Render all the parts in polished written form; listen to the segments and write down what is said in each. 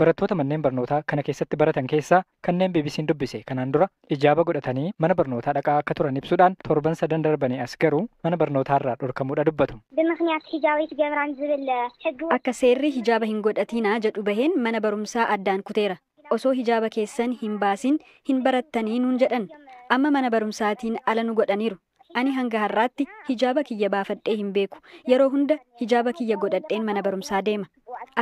Barattoota manneen barnootaa kana keessatti baratan keessaa kanneen BBC'n dubbise kanaan dura ijaaba godhatanii mana barnootaa dhaqaa akka turan ibsuudhaan torban sadan darbanii as garuu mana barnootaarraa dhorkamuudha dubbatu. ብምክንያት ሂጃብ ኣይትገብራን ዝብል ሕጊ Akka seerri hijaaba hin godhatinaa jedhu baheen mana barumsaa addaan kuteera. Osoo hijaaba keessan hin baasin hin barattanii nuun jedhan. Amma mana barumsaatiin ala nu godhaniiru. Ani hanga har'aatti hijaaba kiyya baafadhee hin beeku. Yeroo hunda hijaaba kiyya godhadheen mana barumsaa deema.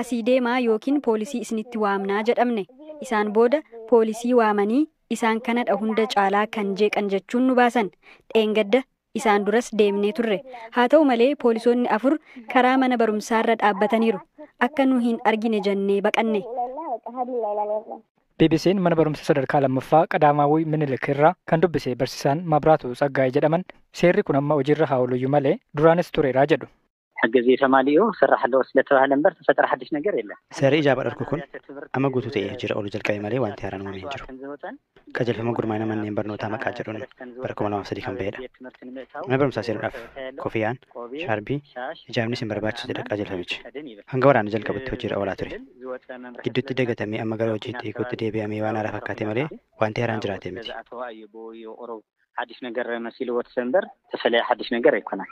Asii deemaa yookiin poolisii isinitti waamnaa jedhamne. Isaan booda poolisii waamanii isaan kanadha hunda caalaa kan jeeqan jechuun nu baasan. Dheengadda isaan duras deemnee turre. Haa ta'u malee poolisoonni 4 karaa mana barumsaarra dhaabbataniiru. Akka nu hin argine jennee baqanne. BBC'n mana barumsa sadarkaa lammaffaa Qadaamaawwi Minilik irraa kan dubbise barsiisaan Mabraatu Tsaggaayee jedhaman seerri kun amma hojiirra haa ooluyyuu malee duraanis tureeraa jedhu. ሕጊ ተማሊኡ ስራሕ ኣለዎ ስለተባሃለ እምበር ተፈጠረ ሓድሽ ነገር የለን። Seerri ijaaba dhorku kun amma guutuu ta'ee hojiirra ooluu jalqabe malee wanti haaraan uumame hin jiru. Qajeelfama gurmaa'ina manneen barnootaa maqaa jedhuun bara 2003 kan bahedha. Mana barumsaa seenuudhaaf koffiyaan, shaarbii, hijaabnis hin barbaachisu jedha qajeelfamichi. Hanga waraana jalqabutti hojiirra oolaa ture. Gidduutti dagatamee amma gara hojiitti hiikuutti deebi'amee waan haaraa fakkaate malee wanti haaraan jiraate miti. ሓድሽ ነገር መሲልዎ እምበር ተፈለየ ሓድሽ ነገር ኣይኮነን።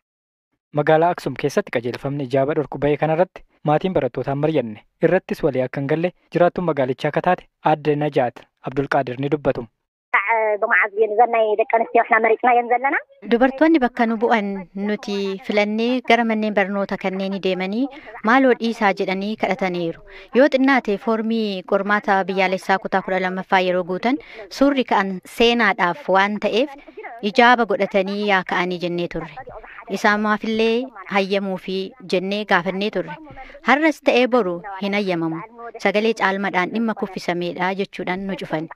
Magaalaa Aksum keessatti qajeelfamni ijaaba dhorku bahee kanarratti maatiin barattootaan mari'anne irrattis walii akka hin galle jiraattuun magaalichaa akka taate aadde Najaat Abdulqaadir ni dubbatu. Dubartoonni bakka nu bu'an nuti filannee gara manneen barnoota kanneen deemanii maaloo dhiisaa jedhanii kadhataniiru. Yoo xinnaate foormii qormaata biyyaalessaa kutaa 12ffaa yeroo guutan suurri ka'an seenaadhaaf waan ta'eef ijaaba godhatanii yaa ka'anii jennee turre. Isaamaafillee hayyamuufi jennee gaafannee turre. Har'as ta'ee boru hin hayyamamu. Sagalee caalmadhaan dhimma kuffisameedha jechuudhaan nu cufan.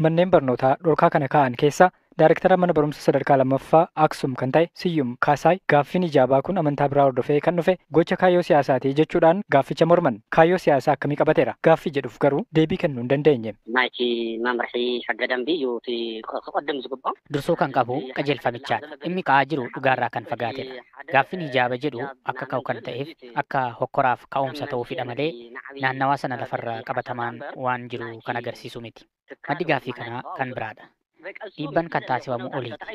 Manneen barnootaa dhorkaa kana kaa'an keessaa Daayirektara mana barumsa sadarkaa lammaffaa Aksum kan ta'e Siyyum Kaasaay gaaffiin ijaabaa kun amantaa biraa hordofee kan dhufe gocha kaayyoo siyaasaatii jechuudhaan gaafficha morman. Kaayyoo siyaasaa akkamii qabateera? Gaaffii jedhuuf garuu deebii kennuu hin dandeenye. ናይቲ መምርሒ ሕገ ደንቢ እዩ እቲ ክቅድም ዝግብኦ። Dursuu kan qabu qajeelfamichaadha. Dhimmi ka'aa jiru dhugaarraa kan fagaatedha. Gaaffiin hijaaba jedhu akka ka'u kan ta'eef akka hokkoraaf ka'umsa ta'uufidha malee naannawaa sana lafarraa qabatamaan waan jiru kan agarsiisu miti. Maddi gaaffii kanaa kan biraadha. Dhiibban kan taasifamu oliiti.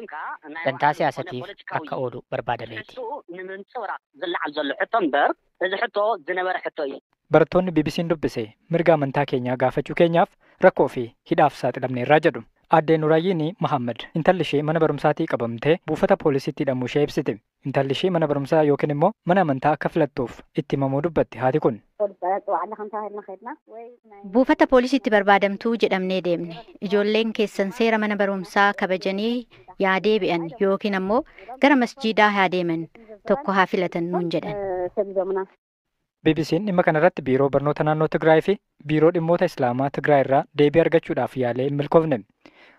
Dantaa siyaasatiif akka oolu barbaadameeti. ንምንፅብራቅ ዝለዓል ዘሎ ሕቶ እምበር እዚ ሕቶ ዝነበረ ሕቶ እዩ። Barattoonni BBC'n dubbise mirga amantaa keenyaa gaafachuu keenyaaf rakkoo fi hidhaaf saaxilamneerraa jedhu. Aadde Nuraayyiin Mahammad intalli ishee mana barumsaatii qabamtee buufata poolisiitti hidhamuu ishee ibsite. Intalli ishee mana barumsaa yookiin immoo mana amantaa akka filattuuf itti himamuu dubbatti haati kun. Buufata poolisiitti barbaadamtuu jedhamnee deemne. Ijoolleen keessan seera mana barumsaa kabajanii yaa deebi'an yookiin ammoo gara masjiidaa haa deeman tokko haa filatan nuun jedhan. BBC'n dhimma kanarratti biiroo barnoota naannoo Tigraay fi biiroo dhimmoota Islaamaa Tigraay irraa deebii argachuudhaaf yaalee hin milkoofne.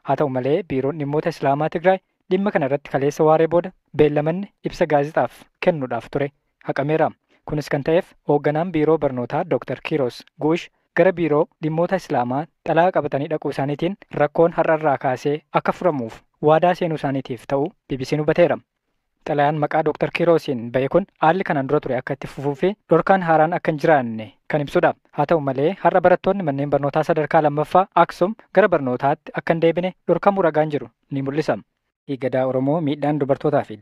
Haa ta'u malee biiroon dhimmoota Islaamaa Tigraay dhimma kanarratti kaleessa waaree booda beellamanni ibsa gaazexaaf kennuudhaaf ture haqameera. Kunis kan ta'eef hoogganaan biiroo barnootaa Dr. Kiiros Guush gara biiroo dhimmoota Islaamaa xalayaa qabatanii dhaquu isaaniitiin rakkoon har'arraa kaasee akka furamuuf waadaa seenuu isaaniitiif ta'uu BBC'n hubateera. Xalayaan maqaa Dr. Kiiroosiin bahe kun haalli kanaan dura ture akka itti fufuu fi dhorkaan haaraan akka hin jiraanne kan ibsudha. Haa ta'u malee har'a barattoonni manneen barnootaa sadarkaa lammaffaa Aksum gara barnootaatti akka hin deebine dhorkamuu ragaan jiru ni mul'isa. Gadaa Oromoo miidhaan dubartootaa fi